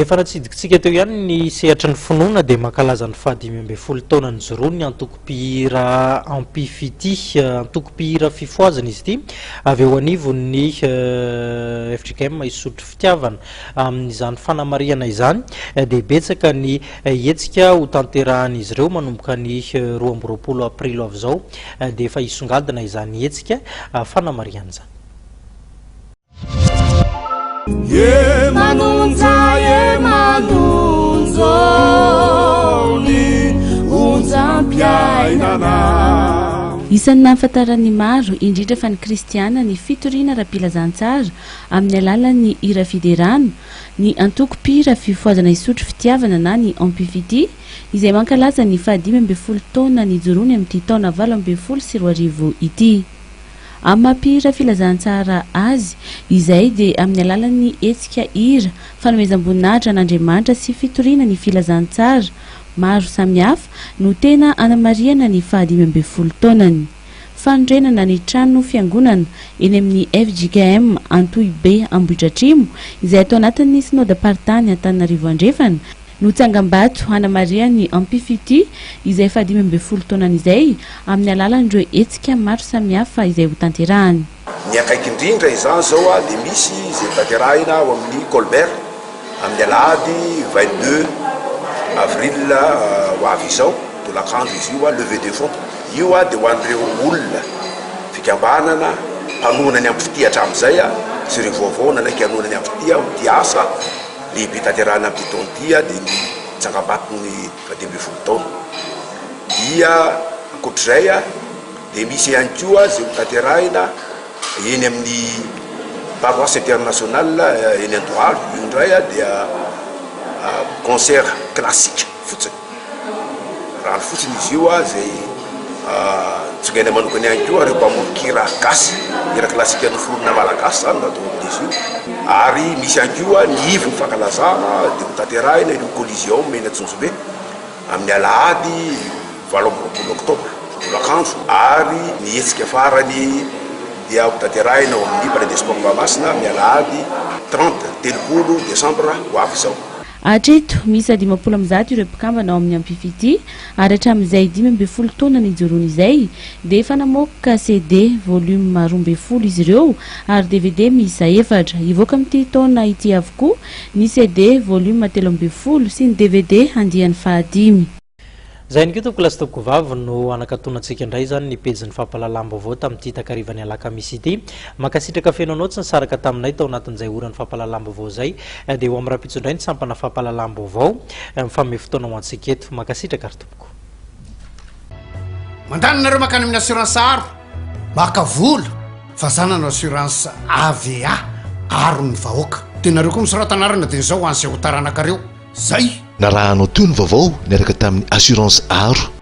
Efa natsidikitsika teo ihany ny sehatry ny finoana dia mankalaza ny faha-15 taona nijoroany ny antoko mpihira Ampifitia, antoko mpihira fifohazana izy ity, avy eo anivon'ny fjkm Isotry Fitiavana. Amin'izany fanamarihana izany dia betsaka ny hetsika hotanterahan'izy ireo manomboka ny 22 aprily ho avy izao dia efa hisongadina izany hetsika fanamarihana izany. Ye manonja ye manonjo ny onjam-piainana. Isan'ny nahafantaran'ny maro, indrindra fa ny kristiana, ny fitoriana ara-pilazantsara amin'ny alalan'ny hira fiderana, ny antoko mpihira Fifohazana Isotry Fitiavana na ny Ampifitia, izay mankalaza ny fahadimy ambin'ny folo taona nijoroany amin'ity taona 2018 ity. Amin'ny maha mpihira filazantsara azy, izay dia amin'ny alalan'ny hetsika hira fanomezam-boninahitra an'Andriamanitra sy fitoriana ny filazantsara maro samihafa no tena anamarihana ny fahadimy ambin'ny folo taonany. Fanorenana ny trano fiangonana eny amin'ny fjkm Antohibe Ambohidratrimo, izay ato anatin'ny Synodam-paritany Antananarivo Andrefana, no tsangambato hanamarihan'ny Ampifitia izay fahadimy ambin'ny folo taonany izay amin'ny alalan'ireo hetsika maro samihafa izay hotanterahany. Ny akaiky indrindra izany izao dia misy izay tanterahina ao amin'ny Colbert amin'ny alahady 22 avril ho avy izao, tolakandro izy io, levée de fonds. Io dia ho an'ireo olona, fikambanana, mpanohana ny Ampifitia hatramin'izay sy ireo vaovao nanaiky hanohana ny Ampifitia ho tia asa. Lehibe tanterahina amin'ity taona ity dia ny tsangambaton'ny faha-15 taona. Dia ankoatr'izay dia misy ihany koa izay ho tanterahina eny amin'ny paroisse internationale eny Andohalo. Io indray dia concert classique fotsiny. Rano fotsiny izy io izay tsongaina manokana ihany koa ireo mpamoron-kira gasy, hira klasika noforonina malagasy izany no atao amin'izy io. Ary misy ihany koa ny ivon'ny fankalazana dia hotanterahina eny amin'ny Coliseum eny Antsonjombe amin'ny alahady 28 oktobra tolakandro ary ny hetsika farany dia hotanterahina ao amin'ny Palais des Sports Mahamasina amin'ny alahady 30, 30 desambra ho avy izao. Hatreto, miisa 150 ireo mpikambana ao amin'ny Ampifitia ary hatramin'izay 15 taona nijoroany izay dia efa namoaka CD volume 12 izy ireo ary dvd miisa efatra. Hivoaka amin'ity taona ity avokoa ny CD volume 13 sy ny dvd andiany fahadimy. Izay ihany koa tompokolahy sy tompokovavy no hanakatonantsika indray izany ny pejin'ny fampahalalam-baovao tamin'ity takarivan'ny alakamisy ity. Mankasitraka feno anao tsy nisaraka taminay tao anatin'izay oran'ny fampahalalam-baovao izay. Dia ho amin'ny rahampitso indray ny sampana fampahalalam-baovao mifanome fotoana ho antsika eto. Mankasitraka ry tompoko. Mandany nareo makany amin'ny assurance aro maka vola fa za nanao assurance AVA aro ny vahoaka de nareo koa misorata anarana de zao ho an'izay ho taranakareo. Zay! Narahanao teo ny vaovao niaraka tamin'ny Assurance Aro.